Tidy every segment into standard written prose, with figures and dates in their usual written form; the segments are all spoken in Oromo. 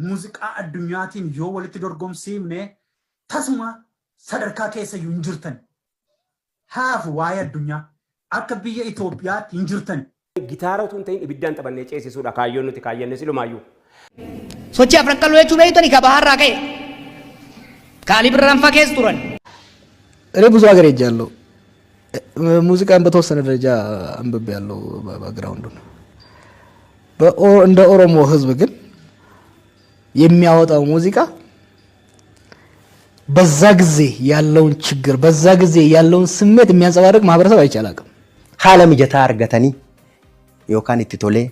Muuziqaa addunyaatiin yoo walitti dorgomsiifne tasuma sadarkaa keessa iyyuu hin jirtan. Haafu waa'ee addunyaa akka biyya Itoophiyaatti hin jirtan. Gitaara utuu hin ta'in ibiddaan taphannee ceesisuudha kaayyoon nuti kaayyanne silumaayyuu. Sochii Afran Qalloo jechuu beektani ka baharraa ka'e. Ka Ali Birraan fa keessa turan. እኔ ብዙ ሀገር ሄጃለሁ። ሙዚቃን በተወሰነ ደረጃ አንብቤያለሁ። ባክግራውንዱን እንደ ኦሮሞ ሕዝብ ግን የሚያወጣው ሙዚቃ በዛ ጊዜ ያለውን ችግር በዛ ጊዜ ያለውን ስሜት የሚያንጸባርቅ ማህበረሰብ አይቼ አላውቅም። Haala mijataa argatanii yookaan itti tolee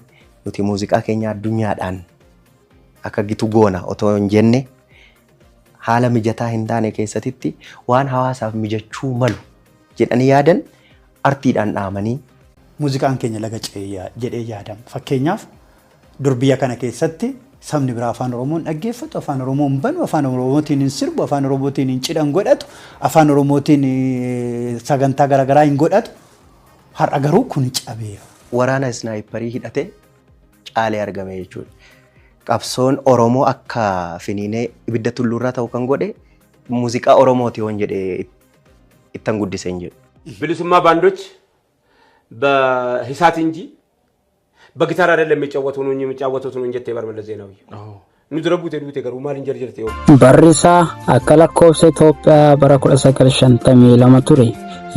nuti muuziqaa keenya addunyaadhaan akka gitu goona otoo hin jenne haala mijataa hin taane keessatti waan hawaasaaf mijachuu malu jedhanii yaadan artiidhaan dhaamanii Muuziqaan keenya laga ce'ee jedhee yaadama. Fakkeenyaaf, dur biyya kana keessatti sabni biraa Afaan Oromoo hin dhaggeeffatu, Afaan Oromoo hin banu, Afaan Oromootiin hin sirbu, Afaan Oromootiin hin cidhan godhatu, Afaan Oromootiin sagantaa garaagaraa hin godhatu. Har'a garuu kun cabeera. Waraana isnaayiparii hidhatee caalee argame jechuudha. Qabsoon Oromoo akka finiinee ibidda tulluurraa ta'u kan godhe muuziqaa Oromooti yoon jedhee ittan guddise hin jedhu. ብልሱማ ባንዶች በሂሳት እንጂ በጊታር አይደለም የሚጫወቱ ነው የሚጫወቱት ነው እንጀቴ በር መለስ ዜናዊ nu dura buute duute garuu maal hin jarjarte yoo Barri isaa akka lakkoofsa Itoophiyaa bara 1952 ture.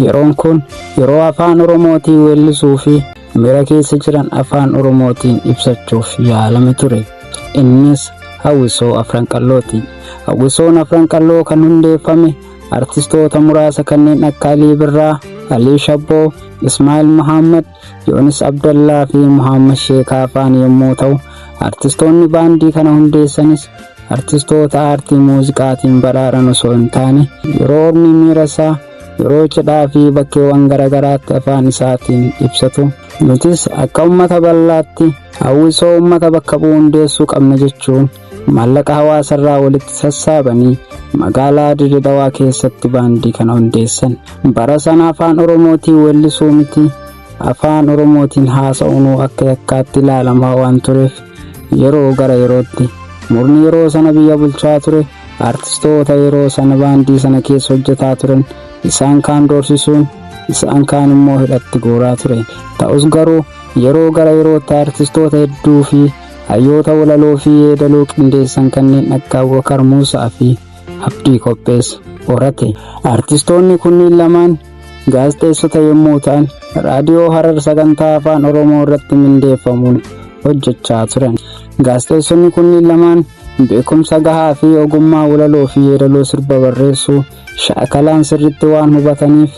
Yeroon kun yeroo Afaan Oromootiin weellisuu fi miira keessa jiran Afaan Oromootiin ibsachuuf yaalame ture. Innis Hawwisoo Afran Qallooti. Hawwisoon Afran Qalloo kan hundeeffame artistoota muraasa kanneen akka Alii Birraa, Alii Shabboo, Ismaa'il Muhammad, Yoonis Abdallaa fi Muhammad Sheekaa fa'aan yommuu ta'u, artistoonni baandii kana hundeessanis artistoota aartii muuziqaatiin badhaadhan osoo hin taane, yeroo ormi miira isaa yeroo cidhaa fi bakkeewwan garaagaraatti afaan isaatiin ibsatu, nutis akka uummata bal'aatti hawwisoo uummata bakka bu'u hundeessuu qabna jechuun maallaqa hawaasarraa walitti sassaabanii magaalaa Dirre Dhawaa keessatti baandii kana hundeessan. Bara sana Afaan Oromootiin weellisuu miti, Afaan Oromootiin haasa'uunuu akka yakkaatti ilaalamaa waan tureef, yeroo gara yerootti murni yeroo sana biyya bulchaa ture artistoota yeroo sana baandii sana keessa hojjetaa turan isaan kaan doorsisuun, isaan kaan immoo hidhatti guuraa ture. Ta'us garuu yeroo gara yerootti artistoota hedduu fi hayyoota walaloo fi yeedaloo qindeessan kanneen akka Abubakar Muusaa fi Abdii Qopheessa horate. Artistoonni kunniin lamaan gaazexeessota yommuu ta'an, Raadiyoo Harar sagantaa Afaan Oromoo irratti mindeeffamuun hojjechaa turan. Gaazexeessonni kunniin lamaan beekumsa gahaa fi ogummaa walaloo fi yeedaloo sirba barreessuu shaakalaan sirriitti waan hubataniif,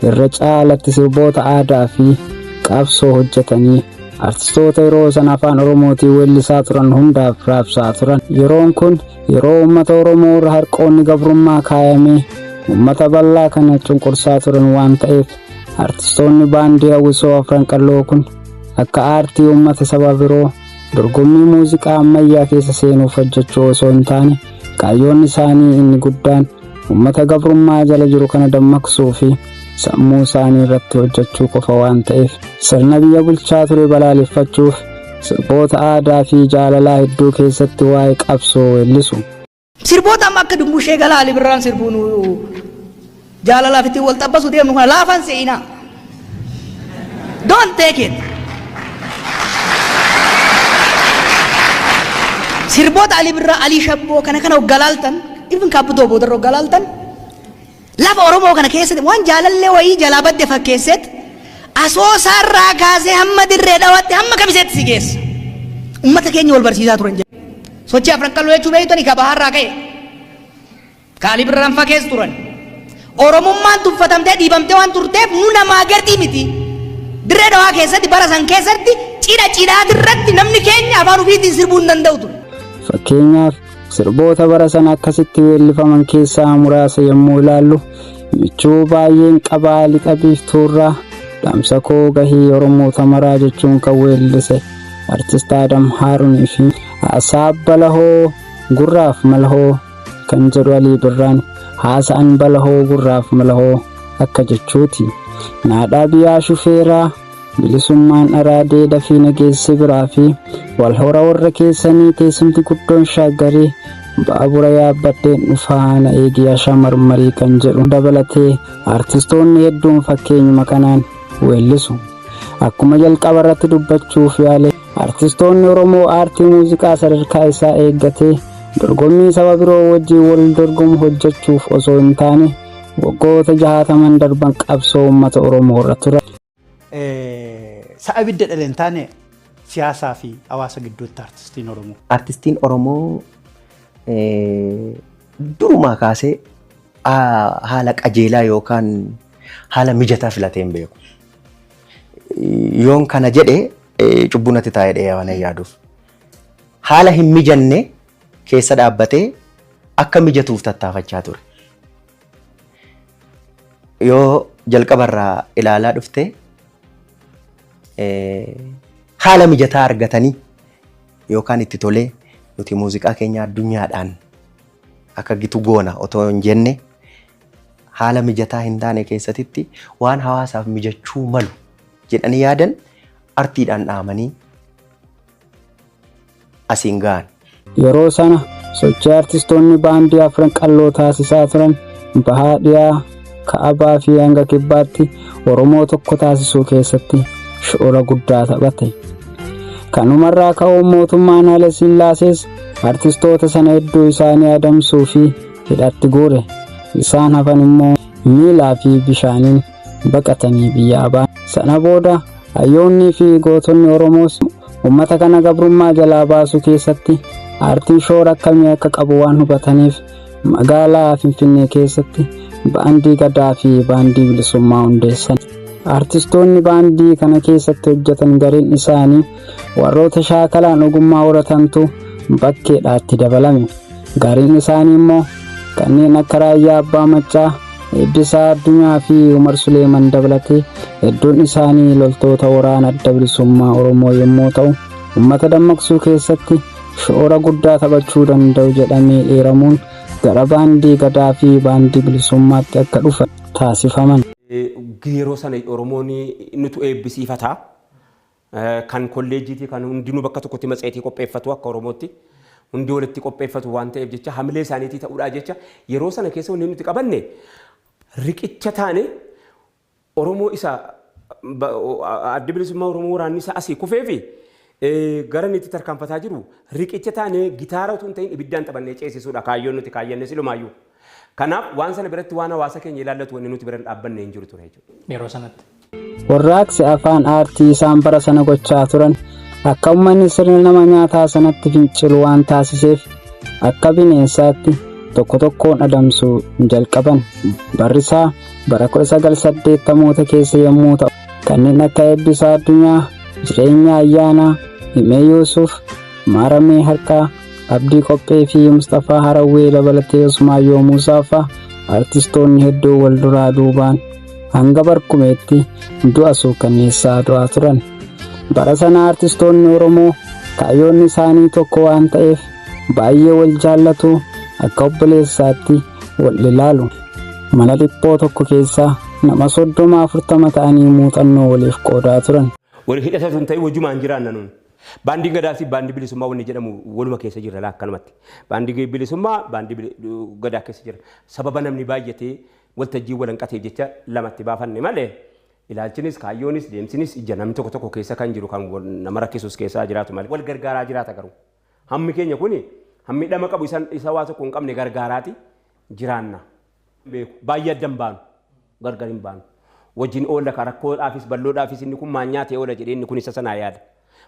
irra caalatti sirboota aadaa fi qabsoo hojjetanii artistoota yeroo sana Afaan Oromootiin weellisaa turan hundaaf raabsaa turan. Yeroon kun yeroo uummata Oromoo irra harqoonni gabrummaa kaayamee uummata bal'aa kana cunqursaa turan waan ta'eef, artistoonni baandii Hawwisoo Afran Qalloo kun akka aartii uummata saba biroo dorgommii muuziqaa ammayyaa keessa seenuuf hojjechuu osoo hin taane, kaayyoon isaanii inni guddaan uummata gabrummaa jala jiru kana dammaqsuu fi sammuu isaanii irratti hojjechuu qofa waan ta'eef, sirna biyya bulchaa ture balaaleffachuuf sirboota aadaa fi jaalalaa hedduu keessatti waa'ee qabsoo weellisu. Sirboota amma akka Dumbushee Galaa Ali Birraan sirbuun jaalalaaf ittiin wal xabbasu deemnu kana laafan se'inaa. Don't take it. Sirboota Ali Birraa, Alii Shabboo kana kana hoggaa laaltan, even Kaabbutoo boodarra hoggaa laaltan, lafa Oromoo kana keessatti waan jaalallee wayii jalaa badde fakkeesseet Asoosaarraa kaasee hamma Dirree Dhawaatti, hamma Kamiseetti si geessa. Uummata keenya wal barsiisaa turan jedha. Sochii Afran Qalloo jechuu beektani ka baharraa ka'e. Ka Ali Birraan fa keessa turan. Oromummaan tuffatamtee dhiibamtee waan turteef nu namaa gadi miti. Dirree Dhawaa keessatti bara san keessatti cidha cidhaatirratti namni keenya afaan ofiitiin sirbuu hin danda'u ture. Fakkeenyaaf, sirboota bara sana akkasitti weellifaman keessaa muraasa yommuu ilaallu, michuu baay'een qabaa lixa biiftuurraa, dhaamsa koo gahii Oromoota maraa jechuun kan weellise Artist Adam Haarunii fi haasaa balahoo gurraaf malahoo kan jedhu Alii Birraan, haasa'an balahoo gurraaf malahoo akka jechuuti. Naadhaa biyyaa shufeeraa Bilisummaan Araadee Dafii Na Geessi Biraa fi Wal Hora Warra Keessanii Teessumti Guddoon Shaaggarii Baabura Yaabbadheen Dhufaa Na Eegi Yaa Shamarmarii kan jedhu dabalatee artistoonni hedduun fakkeenyuma kanaan weellisu. Akkuma jalqaba irratti dubbachuuf yaale artistoonni Oromoo aartii muuziqaa sadarkaa isaa eeggatee dorgommii saba biroo wajjin wal dorgomu hojjechuuf osoo hin taane waggoota jahaataman darban qabsoo uummata Oromoo irra ture. Sa'a ibidda dhale hin taane siyaasaa fi hawaasa gidduutti artistiin Oromoo. Artistiin Oromoo durumaa kaasee haala qajeelaa yookaan haala mijataa filatee hin beeku. Yoon kana jedhe cubbuu natti taa'ee dhee waan yaaduuf. Haala hin mijanne keessa dhaabbatee akka mijatuuf tattaafachaa ture. Yoo jalqabarraa ilaalaa dhufte haala mijataa argatanii yookaan itti tolee nuti muuziqaa keenya addunyaadhaan akka gitu goona otoo hin jenne haala mijataa hin taane keessatitti waan hawaasaaf mijachuu malu jedhanii yaadan artiidhaan dhaamanii asiin ga'an. Yeroo sana sochii artistoonni baandii Afran Qalloo taasisaa turan bahaa dhiyaa, ka'abaa fi hanga kibbaatti Oromoo tokko taasisuu keessatti shoora guddaa taphate. Kanumarraa ka'uun mootummaan Haile Sillaasees artistoota sana hedduu isaanii adamsuu fi hidhatti guure. Isaan hafan immoo miilaa fi bishaaniin baqatanii biyyaa ba'an. Sana booda hayyoonnii fi gootonni Oromoos uummata kana gabrummaa jalaa baasuu keessatti aartiin shoora akkamii akka qabu waan hubataniif magaalaa Finfinnee keessatti baandii Gadaa fi baandii Bilisummaa hundeessan. Artistoonni baandii kana keessatti hojjetan gariin isaanii warroota shaakalaan ogummaa horatantu bakkeedhaatti dabalame. Gariin isaanii immoo kanneen akka Raayyaa Abbaa Maccaa, Eebbisaa Addunyaa fi Umar Suleeman dabalatee hedduun isaanii loltoota waraana Adda Bilisummaa Oromoo yommuu ta'u, uummata dammaqsuu keessatti shoora guddaa taphachuu danda'u jedhamee eeramuun gara baandii Gadaa fi baandii Bilisummaatti akka dhufan taasifaman. Yeroo sana Oromoon nutu eebbisiifata. Kan kolleejjiitii kan hundinuu bakka tokkotti matseetii qopheeffatu akka Oromootti. Hundi walitti qopheeffatu waan ta'eef jecha hamilee isaaniitii ta'uudhaa jecha yeroo sana keessa wanni nuti qabanne riqicha taane Oromoo isa Addi Bilisummaa Oromoo waraanni isaa asii kufee fi gara inni itti tarkaanfataa jiru riqicha taane gitaara utuu hin ta'in ibiddaan taphannee ceesisuudha kaayyoon nuti kaayyanne silumaayyuu. Kanaaf waan sana biratti waan hawaasa keenya ilaallatu wanni nuti bira hin dhaabbanne hin jiru ture jechuudha. Yeroo sanatti. Warraaqsi afaan aartii isaan bara sana gochaa turan akka uummanni sirna nama nyaataa sanatti fincilu waan taasiseef akka bineensaatti tokko tokkoon adamsuu jalqaban. Barrisaa bara 1980moota keessa yommuu ta'u kanneen akka Eebbisaa Addunyaa, Jireenya Ayyaanaa, Himee Yuusuf, Maaramee Harkaa, Abdii Qophee fi Musxafaa Harawwee dabalatee Usmaayyoo Muusaa fa'a artistoonni hedduu wal duraa duubaan hanga barkumeetti du'a suukanneessaa du'aa turan. Bara sana artistoonni Oromoo kaayyoon isaanii tokko waan ta'eef baay'ee wal jaallatu, akka obboleessaatti wal ilaalu. Mana dhiphoo tokko keessaa nama 30 40 ta'anii muuxannoo waliif qoodaa turan. Wal hidhatatu hin ta'in wajjumaan jiraanna nuun. Baandiin Gadaa fi Baandii Bilisummaa wanni jedhamu waluma keessa jirra laa akkanumatti. Baandii Bilisummaa Baandii Gadaa keessa jira. Sababa namni baay'atee waltajjii wal hanqateef jecha lamatti baafanne malee ilaalchinis kaayyoonis deemsinis ija namni tokko tokko keessa kan jiru kan nama rakkisus keessaa jiraatu malee wal gargaaraa jiraata garuu. Hammi keenya kuni hammi dhama qabu isa waa tokko hin qabne gargaaraati jiraanna. Beeku. Baay'ee adda hin baanu. Gargar hin baanu. Wajjin oolla ka rakkoodhaafis balloodhaafis inni kun maan nyaatee oola jedhee inni kun isa sanaa yaada.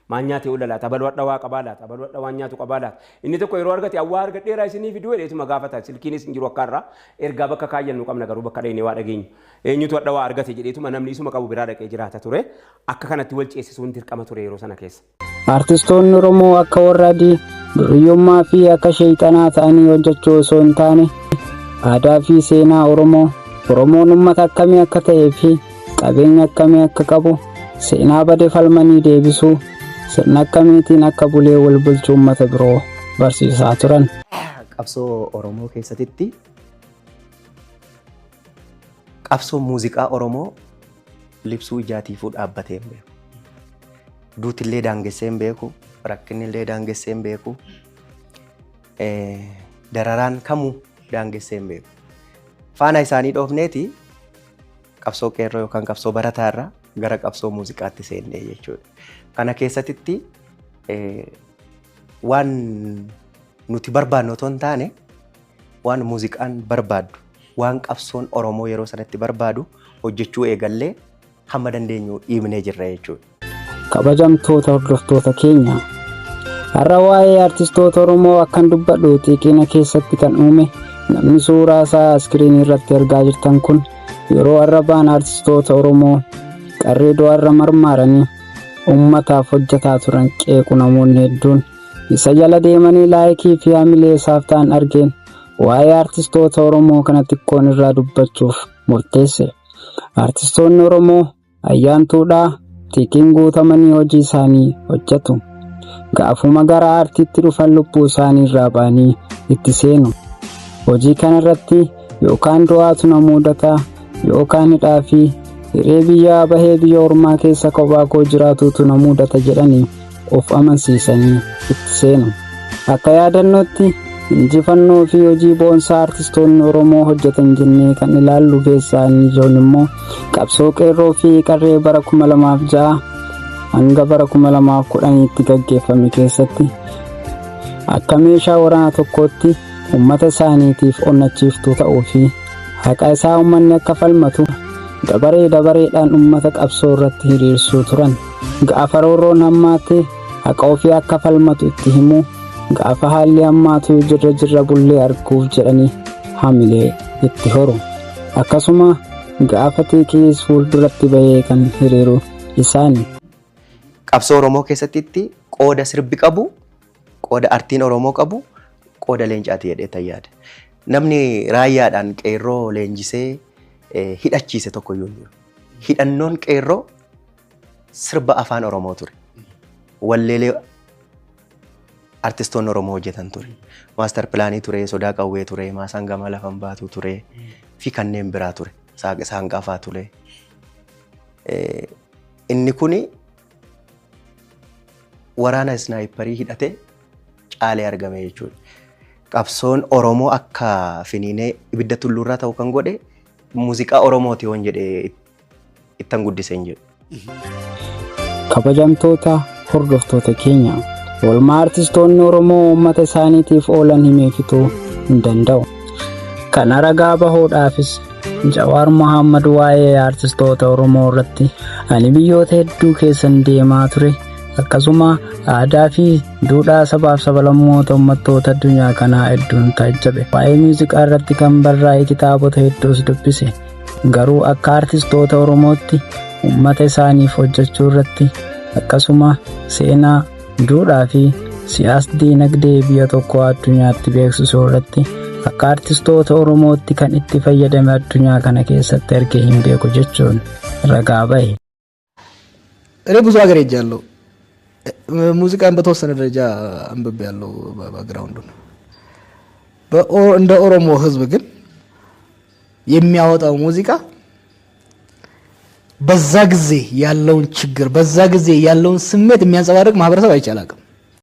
Maan nyaatee oola laata? Abaluu hadha waa qabaa laata? Abaluu hadha waan nyaatu qabaa laata? Inni tokko yeroo argate awwaa argadheeraa isinii fiduu jedheetuma gaafata. Silkiinis hin jiru akka har'aa. Ergaa bakka kaayyannu qabna garuu bakka dhaynee waa dhageenyu. Eenyutu hadha waa argate jedheetuma namni isuma qabu biraa dhaqee jiraata ture. Akka kanatti wal ceesisuun dirqama ture yeroo sana keessa. Artistoonni Oromoo akka warra adii duriyyummaa fi akka sheeyxanaa ta'anii hojjechuu osoo hin taane aadaa fi seenaa Oromoo, Oromoon uummata akkamii akka ta'ee fi qabeenya akkamii akka qabu, seenaa bade falmanii deebisuu, sirna akkamiitiin akka bulee wal bulchu uummata biroo barsiisaa turan. Qabsoo Oromoo keessatitti qabsoo muuziqaa Oromoo libsuu ijaatiifuu dhaabbatee hin beeku. Duutillee daangessee hin beeku, rakkinillee daangessee hin beeku, dararaan kamuu daangessee hin beeku. Faana isaanii dhoofneeti qabsoo qeerroo yookaan qabsoo barataa irraa gara qabsoo muuziqaatti seennee jechuudha. Kana keessatti waan nuti barbaannu otoo hin taane, waan muuziqaan barbaaddu, waan qabsoon Oromoo yeroo sanatti barbaadu hojjechuu eegallee hamma dandeenyu dhiibnee jirra jechuudha. Kabajamtoota hordoftoota keenya, har'a waa'ee artistoota Oromoo akkan dubbadhu xiiqiina keessatti kan uume namni suuraa isaa iskiriinii irratti argaa jirtan kun yeroo arrabaan artistoota Oromoo qarree du'arra marmaaranii uummataaf hojjetaa turan qeequ namoonni hedduun isa jala deemanii laayikii fi hamilee isaaf ta'an argeen waa'ee artistoota Oromoo kana xiqqoon irraa dubbachuuf murteesse. Artistoonni Oromoo ayyaantuudhaa xiiqiin guutamanii hojii isaanii hojjetu. Gaafuma gara aartiitti dhufan lubbuu isaanii irraa ba'anii itti seenu. Hojii kanarratti yookaan du'aatu na mudata yookaan hidhaa fi hiree biyyaa bahee biyya ormaa keessa kophaa koo jiraatutu na mudata jedhanii of amansiisanii itti seenu. Akka yaadannootti injifannoo fi hojii boonsaa artistoonni Oromoo hojjetan jennee kan ilaallu keessaa inni ijoon immoo qabsoo qeerroo fi qarree bara 2006 hanga bara 2010tti gaggeeffame keessatti akka meeshaa waraana tokkootti uummata isaaniitiif onnachiiftuu ta'uu fi haqa isaa uummanni akka falmatu dabaree dabareedhaan uummata qabsoo irratti hiriirsuu turan. Gaafa roorroon hammaate haqa ofii akka falmatu itti himuu, gaafa haalli hammaatu jirra jirra bullee arguuf jedhanii hamilee itti horu. Akkasuma gaafa xiiqiis fuulduratti bahee kan hiriiru isaani. Qabsoo Oromoo keessatti qooda sirbi qabu, qooda artiin Oromoo qabu, qooda leencaati jedhee yaada. Namni raayyaadhaan qeerroo leenjisee hidhachiise tokko iyyuu hin jiru. Hidhannoon qeerroo sirba afaan Oromoo ture. Walleelee artistoonni Oromoo hojjetan ture. Master planii ture, sodaa qawwee ture, maasaan gama lafan baatu ture fi kanneen biraa ture. Saanqafaa ture. Inni kuni waraana sniperii hidhatee caalee argame jechuudha. Qabsoon Oromoo akka finiinee ibidda tulluurraa ta'u kan godhe muuziqaa Oromooti yoon jedhee ittan guddisee hin jedhu. Kabajamtoota hordoftoota keenya, oolmaa artistoonni Oromoo uummata isaaniitiif oolan himee fixuu hin danda'u. Kana ragaa bahuudhaafis Jawaar Mohammad waa'ee artistoota Oromoo irratti, "Ani biyyoota hedduu keessan deemaa ture, akkasuma aadaa fi duudhaa sabaaf sablammoota uummattoota addunyaa kanaa hedduun taajjabe. Waa'ee muuziqaa irratti kan barraa'e kitaabota hedduus dubbise. Garuu akka artistoota Oromootti uummata isaaniif hojjechuu irratti, akkasuma seenaa, duudhaa fi siyaas diinagdee biyya tokko addunyaatti beeksisuu irratti akka artistoota Oromootti kan itti fayyadame addunyaa kana keessatti argee hin beeku" jechuun ragaa bahe. እኔ ብዙ ሀገር ሄጃለሁ። ሙዚቃን በተወሰነ ደረጃ አንብቤያለሁ background ኡን። እንደ ኦሮሞ ሕዝብ ግን የሚያወጣው ሙዚቃ በዛ ጊዜ ያለውን ችግር፣ በዛ ጊዜ ያለውን ስሜት የሚያንጸባርቅ ማህበረሰብ አይቼ አላውቅም።